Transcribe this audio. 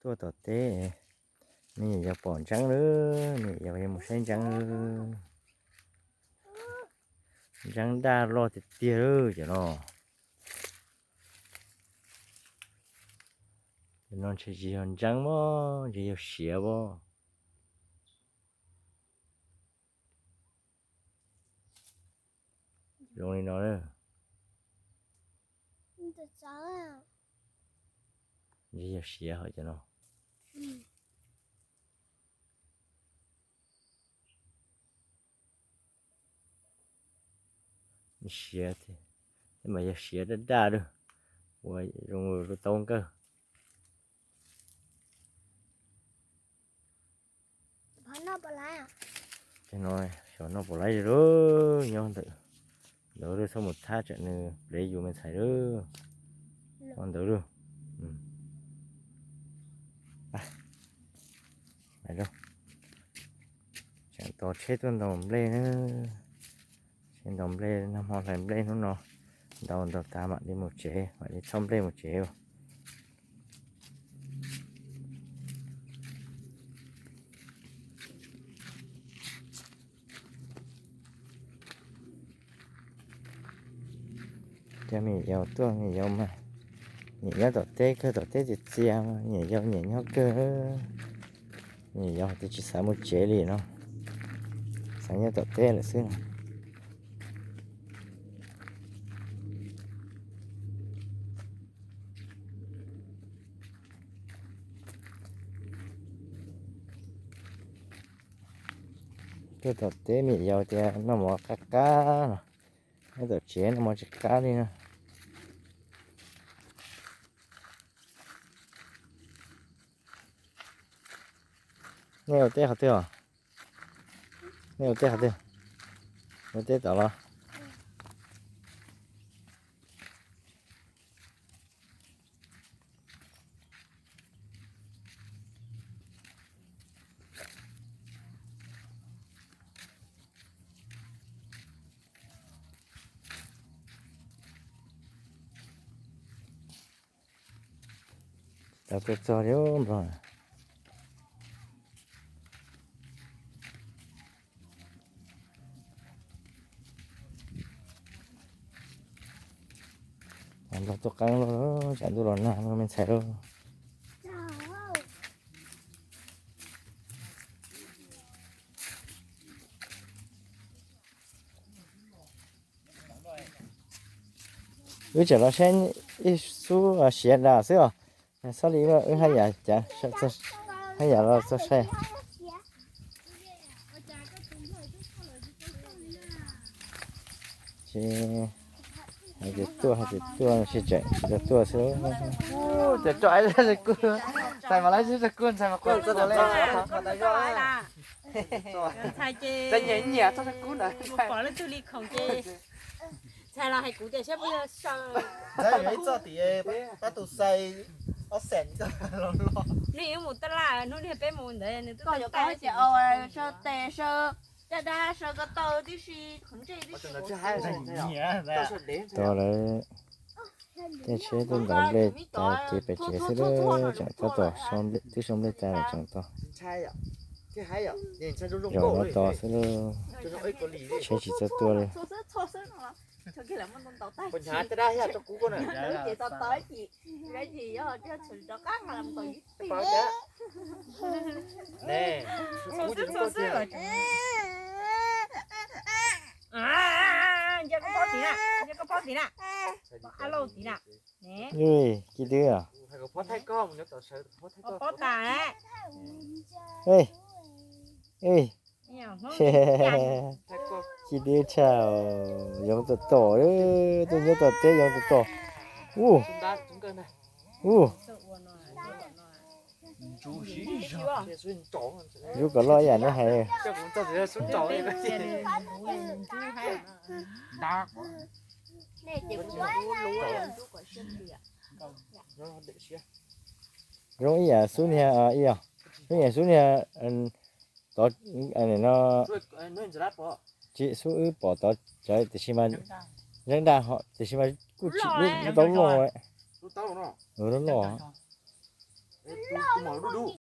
Tuaj tom teb, me nyuam yaus pom ntseeb lawm, me nyuam yaus yuav mus saib ntseeb lawm. Ntseeb daj loj tiag tiag lawm cov no. Cov no ntshe tsis yog ntseeb os, ntshe yog siav os. Zoo li no na. Ntshe yog siav hos cov no. Siav thiab, thiab mas yog siav daj daj lawm, ua zoo li lub taub nkawj. Cov no xyov noj puas laib li lawm, nyob ntawm ntawd lawm, txhob mus thab tsam nws plev yus me ntxhais lawm. Nyob ntawd lawm. Tseem tos tsheb tuaj ntaus nplej na. Tsheb ntaus nplej, nag hmo hlais nplej hnub no, ntaus ntaus tas mam li mus tsev, mam li thauj nplej mus tsev. Cov me nyuam yaus tuaj, me nyuam yaus mas nyiam nyob tom teb kawg, tom teb txias txias, me nyuam yaus nyiam nyob kawg. Me nyuam yaus tias tsis xav mus tsev li no, xav nyob tom teb lawm xwb no. Tuaj tom teb me nyuam yaus tias noj mov qab qab no, nyob tom tsev noj mov tsis qab li no. Nej ua teb qhov twg os? Nej ua teb qhov twg? Ua teb tom los? Tau tuaj txog li npog. Npog tuaj qeeb lawm, tsam ntuj los nag lawm me ntxhais lawm. Wb tseem los saib ib xub siav das xwb os. Xab li wb haj yam cav, haj yam los txog saib. Ces hais tias tuaj, hais tias tuaj, tsis tseem tsis tau tuaj xwb. Ces tso ai kuj, ntxhais mas lawv tsis tso kuj, ntxhais mas quaj quaj li. Ntxhais ces nyiam nyiam txoj kub na, mus pom leej twg li khoom ces ntxhais los hais kuv tias saib puas yog saw. Ntxhais yuav ib txoj tim pab tus xais ob xees los los. Nej yuav mus taj laj hnub niag peb mus ntawd nws twb koj yuav koj tias saw tes saw caj dab saw ko taw tib si, qhov ntsej tib si. Tos lawv caij tsheb tuaj ntaus nplej tas ces pem tsev xwb lawm, tseem tab tom twb sau nplej tas lawm tseem tos. Zaum no tos xwb lawm, tsheb tsis txawj tuaj li. Nce koj pob tim na, nce koj pob tim na, a lauj tim na. Ci twb, pob tas. Ci twb tshaj, yoov tom tom, tuaj nyob tom teb yoov tom tom. Ub, ub. Ntsuj kom loj ib yam neb hais. Zoo ib yam xub niag, ib yam, zoo ib yam xub niag tod no. Tsis xub wb pom tod, tiam sis mas zeeb daj, tiam sis mas kuj tsis, lub taub loj, lub loj. Tus maum dub dub.